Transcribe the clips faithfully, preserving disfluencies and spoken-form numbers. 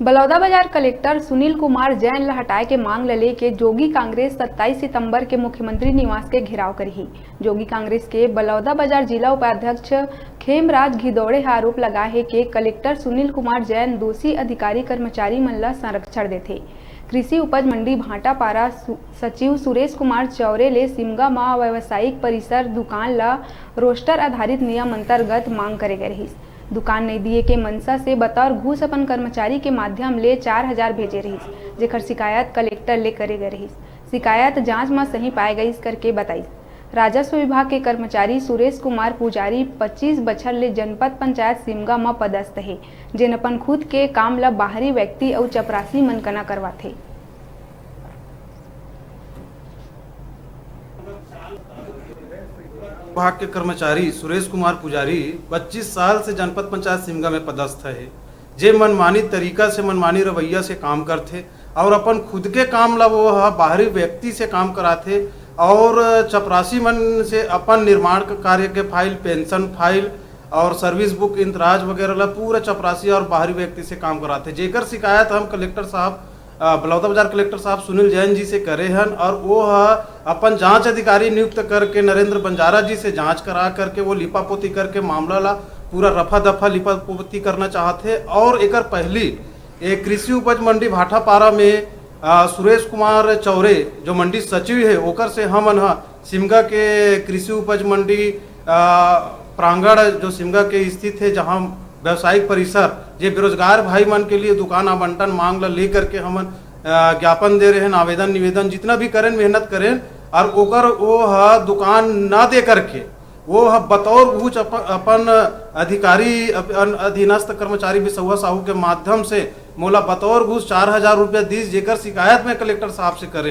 Baloda Bazar collector Sunil Kumar Jain ल हटाए के मांग ल लेके जोगी कांग्रेस सत्ताईस सितंबर के मुख्यमंत्री निवास के घेराव करही। जोगी कांग्रेस के बलौदाबाजार जिला उपाध्यक्ष खेमराज घिदौड़े ह आरोप लगाए हे के कलेक्टर सुनील कुमार जैन दोषी अधिकारी कर्मचारी मन ल संरक्षण देथे। कृषि उपज मंडी भाटापारा सु-, सचिव सुरेश कुमार चौरे ले सिमगा म व्यावसायिक परिसर दुकान ल रोस्टर आधारित नियम अंतर्गत मांग करे गए रहिस। दुकान नइ दिए के मंशा से बतौर घूस अपन कर्मचारी के माध्यम ले चार हजार भेजे रहिस, जेकर शिकायत कलेक्टर ले करे गए रहिस। शिकायत जांच म सही पाए गइस करके बताइस। राजस्व विभाग के कर्मचारी सुरेश कुमार पुजारी पच्चीस बछर ले जनपद पंचायत सिमगा म पदस्थ हे, जेन अपन खुद के काम ल बाहरी व्यक्ति अउ चपरासी मन कना करवाथे। विभाग के कर्मचारी सुरेश कुमार पुजारी पच्चीस साल से जनपद पंचायत सिमगा में पदस्थ हे, जे मनमानी तरीका से, मनमानी रवैया से काम करथे और अपन खुद के काम ला वो ह बाहरी व्यक्ति से काम कराथे और चपरासी मन से अपन निर्माण क-, कार्य के फाइल, पेंशन फाइल और सर्विस बुक, इंतराज वगैरह ला पूरा चपरासी और बाहरी व्यक्ति से काम कराथे, जेकर शिकायत हम कलेक्टर साहब, अ, बलौदाबाजार कलेक्टर साहब सुनील जैन जी से करे हन और वो ह अपन जांच अधिकारी नियुक्त करके नरेंद्र बंजारा जी से जांच करा करके वो लिपापोती करके मामला ला पूरा रफा दफा लिपापोती करना चाहथे। और एकर पहली ए कृषि उपज मंडी भाटापारा में, अ, सुरेश कुमार चौरे जो मंडी सचिव हे, ओकर से हमन ह सिमगा के कृषि उपज मंडी, अ, प्रांगण जो सिमगा के स्थित हे, जहां व्यावसायिक परिसर, जे बेरोजगार भाई मन के लिए दुकान आवंटन मांग ल लेकर के हमन, अ, ज्ञापन दे रहे हैं, आवेदन निवेदन जितना भी करें, मेहनत करें, और ओकर वो ह दुकान ना दे करके वो ह बतौर घूस अपन, अपन अधिकारी, अपन अधीनस्थ कर्मचारी बिसौआ साहू के माध्यम से मोला बतौर घूस चार हजार रुपया दीस, जेकर शिकायत मैं कलेक्टर साहब से करे।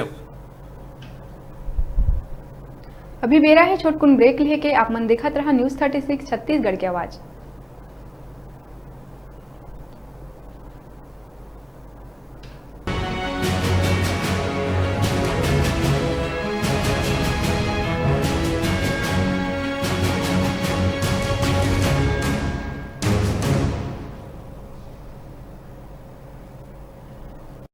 अभी बेरा हे छोटकुन ब्रेक लेके, आप मन देखत रहा न्यूज़ थर्टी सिक्स छत्तीसगढ़ के आवाज।